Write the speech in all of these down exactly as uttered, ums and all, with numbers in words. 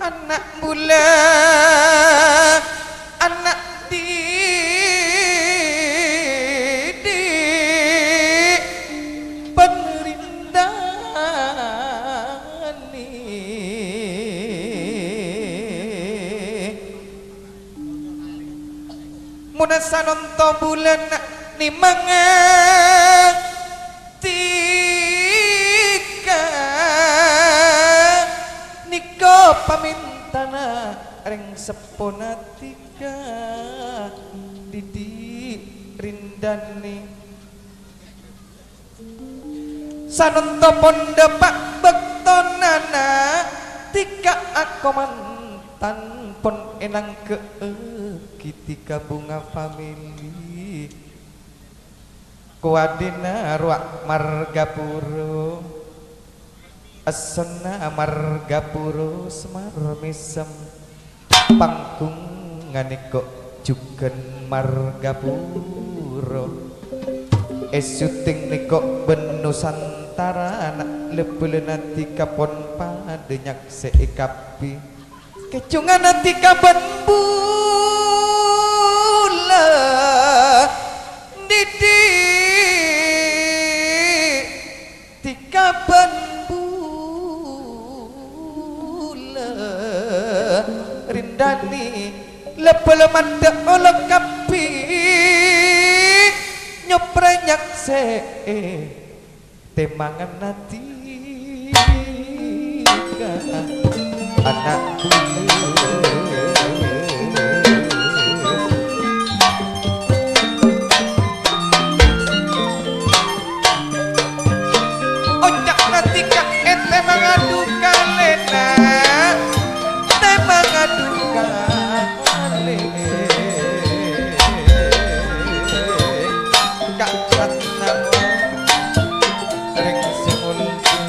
Ana' bulâ, ana' dhibi' bân Rindani. Monna sanonto bulâna nèmanga dhika, nèko pamèntana rèng seppona dhika, dhibi' Rindani. Sanonto pon dhâpa' bâktona dhika akomantan pon ènangghâ'âghi dhika Bunga Family. Kowadhina rowa marghâ Puro, essonna marghâ Puro Semar Mèsem. Pangghungnga nèko jhughân marghâ Puro. Èsyuting nèko bân Nusantara, na', la-bâlâna dhika pon padâ nyaksè'è kabbhi. Kèjhungana dhika bân bulâ dhibi'. Dhika bân bulâ Rindani, la-bâlâ maddhâ' olo kabbhi, nyoprè nyaksè'è tèmangana dhika ana' bulâ. Oca'na dhika ètèmanga du kalèna, tèmanga du kalè. Ka' satnamo rèng sè molja.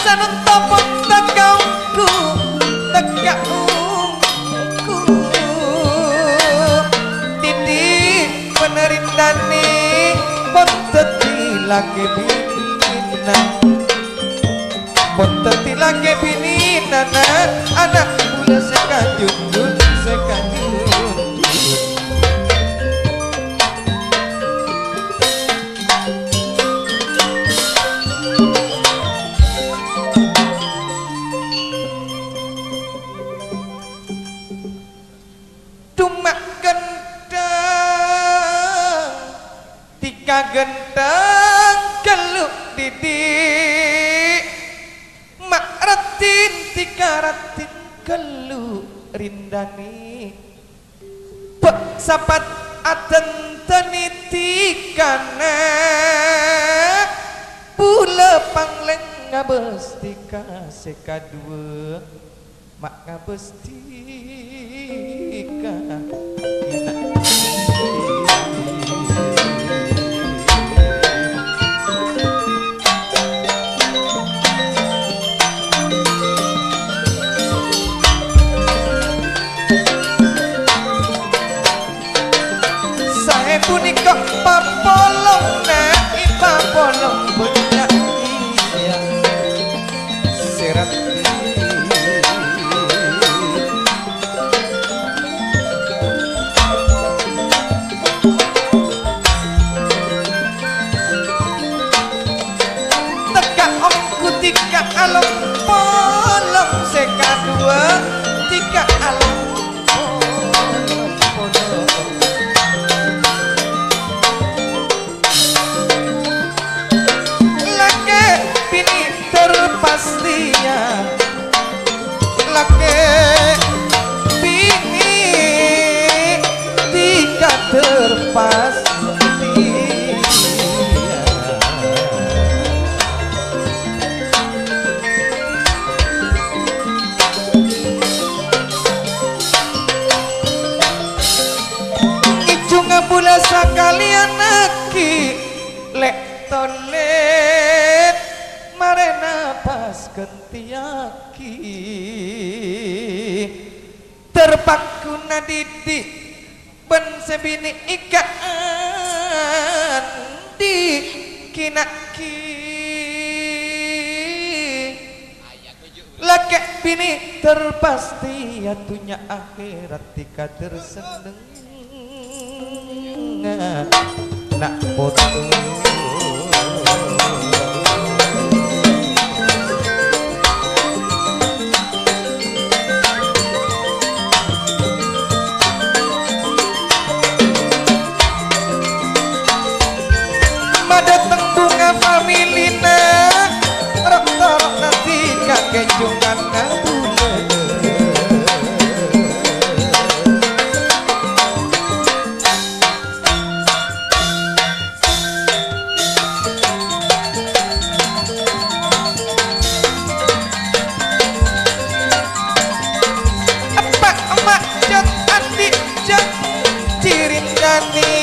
Sanonto pon tèka ongghu, tèka ongghu. Dhibi' bân Rindani pon dhâddhi lakè binèna. Pon dhâddhi lakè binèna, na', ana' bulâ sè kanjhung, sè kanjhung. Dumma ghântheng, dhika ghântheng ghellu' dhibi'. Ma' raddhin dhika raddhin ghellu' Rindani. Bâ' sapat adhândhâni dhika, na', bulâ panglèng ngabâs dhika sè kaduwâ. Ma' ngabâs dhika. Saè punèka papolong, na', è papolong bânnya' iyâ sè raddhin. Tèka ongghu dhika along-polong sè kaduwâ, dhika along-polong. Lakè binè terpastèya, lakè binè dhika terpastèya. Ngèjhungnga bulâ sakalèyan aghi' lè'-tolè', marèna pas ghântèyaghi. Terpaghuna dhibi' bân sè binè' èkaandi' kènaghi. Binè terpastè, ya, dhunnya akhèrat èkadhâr sennengnga na' poto. Madâteng bhunga familina, ro'-toro' nanti ka kènjhungan abulâ. Eppa', emma', jhât, andi', jhât, Rindani,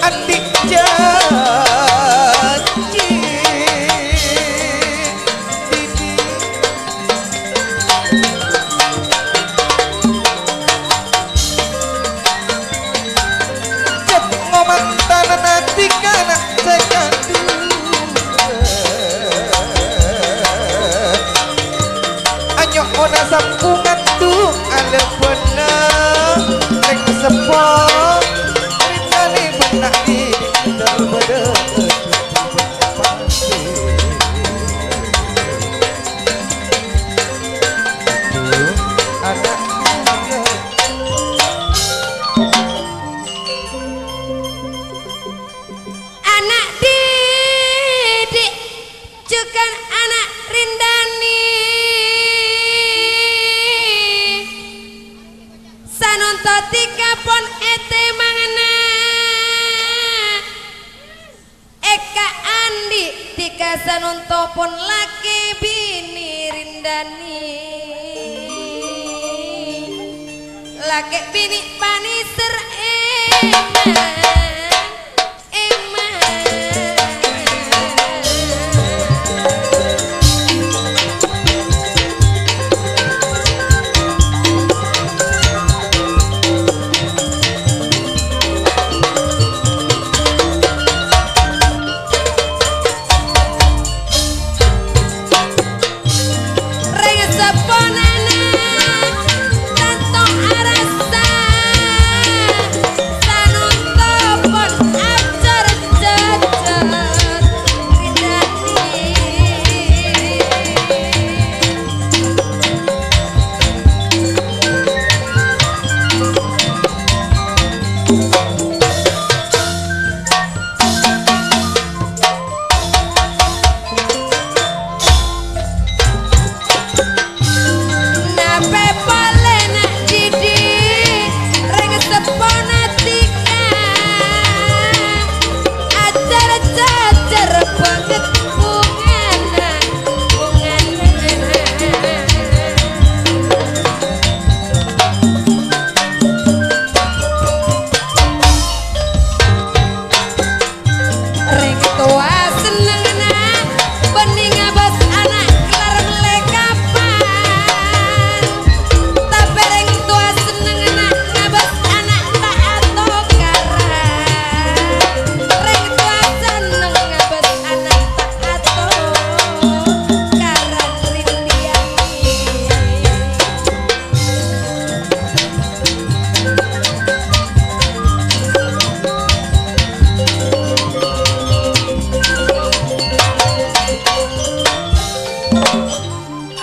andi', jhât, Didi. Cèt ngomantanan ati kana' sè kandhu. Anyo'ona sampungan du alebana rèng seppo. Rindani bânna' di darbada. Ana' Ana' didik, jhughân ana' Rindani. Sanonto dhika pon ètèmangana. Èka andi' dhika sanonto pon lakè binè Rindani. Lakè binè panèser èman, èman. Rèng seppona tanto arassa, sanonto pon ajar-jajar Rindani. Napè polè na' didik, rèng seppona dhika, ajar-jajar bângèt bhungana, bhungana. Rèng towa sennengnganna bânnè ngabâs ana' kellar mellè kapan. Tapè rèng towa sennengnganna ngabâs ana' ta' atokaran. Rèng towa senneng ngabâs ana' ta' atokaran, Rindani.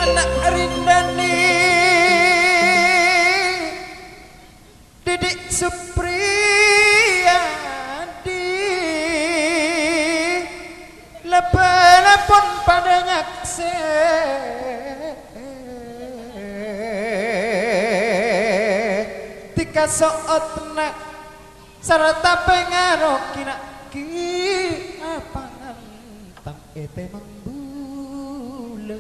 Ana' Rindani, Didik Supriyadi, labâna pon padâ nyaksè. Dhika so'otna sarta pèngaro kina' ki apangantang ètèmang bulâ.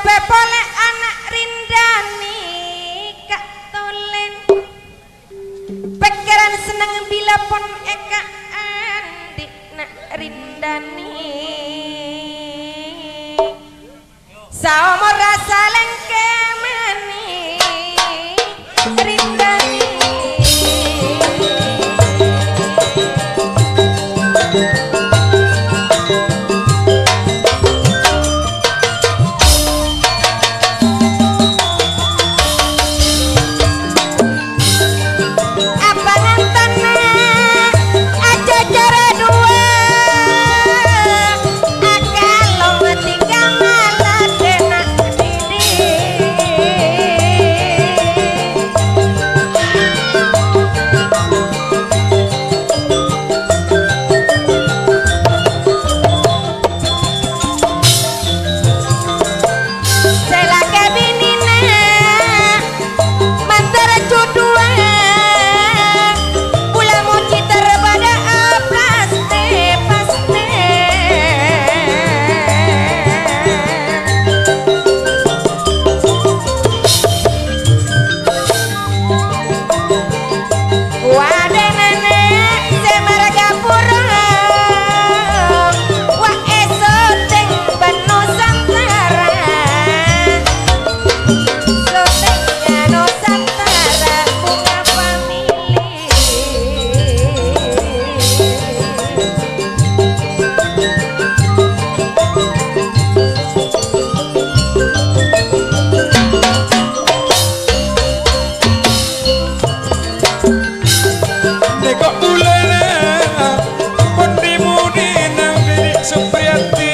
Bâ polè ana' Rindani, Ka' Tolen. Pèkkèran senneng bilâ pon èka' andi' na' Rindani. Saomorra salèngkè mani Rindani. Abâ' ngantana ajhâjhârâ duwâ', akalong tinggal maladhena diri. Sè lakè binèna mandhâr jhudhuwâ, bulâ mojhi tarbâdâ'â pastè-pastè. Wadânana sè marghâ pura, wa' èsoteng bân Nusantara. Soteng Nusantara, Bunga Family. Nèko bulâna pon dhimoni nang Dèwi Supriyati,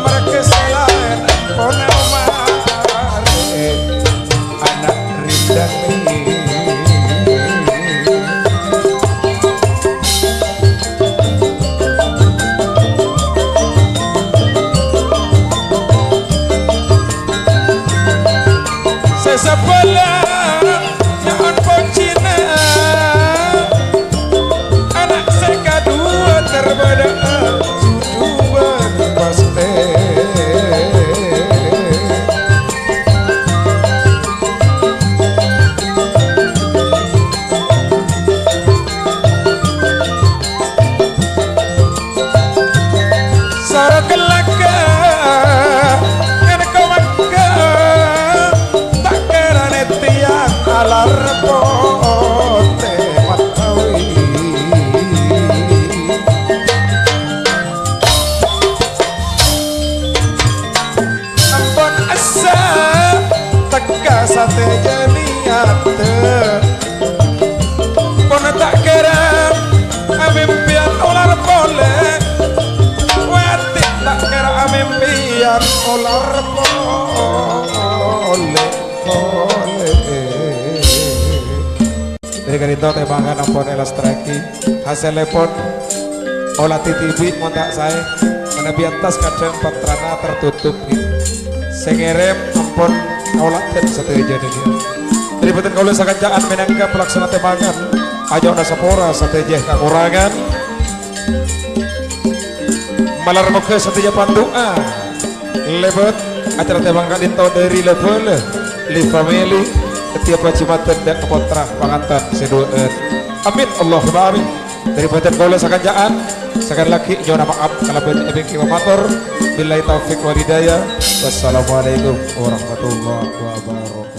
marghâ sè laèn pon omarè ana' Rindani. Sè sabâlâ nyo'on pojhina, ana' sè kaduwâ tarbâdâ'â jhudhuwân pastè. Soro kellaga ngan komangga, ta' kèra nèttèyan alar potè matawi. Ampon essa tekka satèya niyatta. Pon ta' kèra amèmpèyan olar polè. Wati ta' kèra amèmpèyan olar polè, polè. Dhâri ka'dinto tèmbangan ampon èlastarraghi. Hasèllèpon ola titibi mon ta' saè, manabi attas kadhâng pattrana tertutup, ngghi. Sè ngèrèm ampon kaulâ sadhâjâna, ngghi. Dhâri bhâdhân kaulâ sakanca'an mènangka palaksana tèmbangan, ayo'na sapora sadhâjâ kakorangan. Malar moghâ sadhâjâ pandu'a. Lèbât acara tèmbang ka'dinto dhâri la-bhâlâ, Li Family, satèya pajhi maddhâ ka pottra pangantan sè duwâ'ân. Amin, Allahumma amin. Dhâri bhâdhân kaulâ sakanca'an, sakali lagi nyo'ona ma'ap kalabân èpènggi mamator. Billahi taufiq wal hidayah. Wassalamualaikum warahmatullahi wabarakatuh.